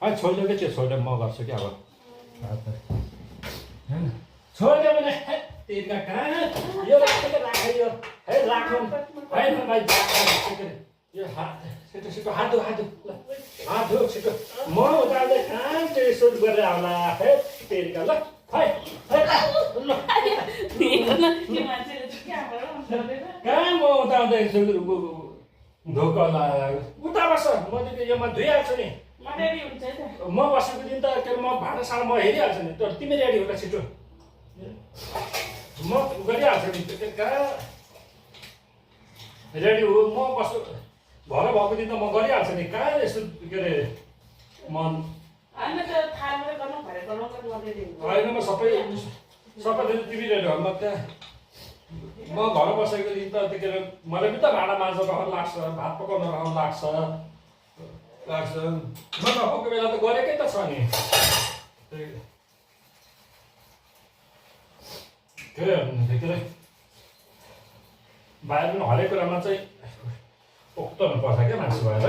छोडिदियो कि त्यो छोडिदियो म गर्छु कि अब होइन छोडिदियो भने तेरिका कहाँ यो राखेँ यो है राख्नु होइन भाइ यो छिटो छिटो हात धो छिटो म उता कहाँ त्यो सुट गरेर आउला है तेरिका ल खै कहाँ म उता आउँदैछु धोका लगाएर उता बस्छ म त योमा धोइहाल्छु नि म बसेको दिन त के अरे म भाँडासाँडा म हेरिहाल्छु नि तर तिमी रेडी होला छिटो म गरिहाल्छु नि त्यो कहाँ रेडी हो म बस्छु घर भएको दिन त म गरिहाल्छु नि कहाँ यस्तो के अरे मन होइन म सबै दिन तिमी रेडी हो म त्यहाँ म घर बसेको दिन त त्यो के अरे मलाई पनि त भाँडा माझ्न रहन लाग्छ भात पकाउन रहन लाग्छ म नभएको बेला त गरेकै त छ नि के अरे बाहिर पनि हरेक कुरामा चाहिँ पोख्नु पर्छ क्या मान्छे भएर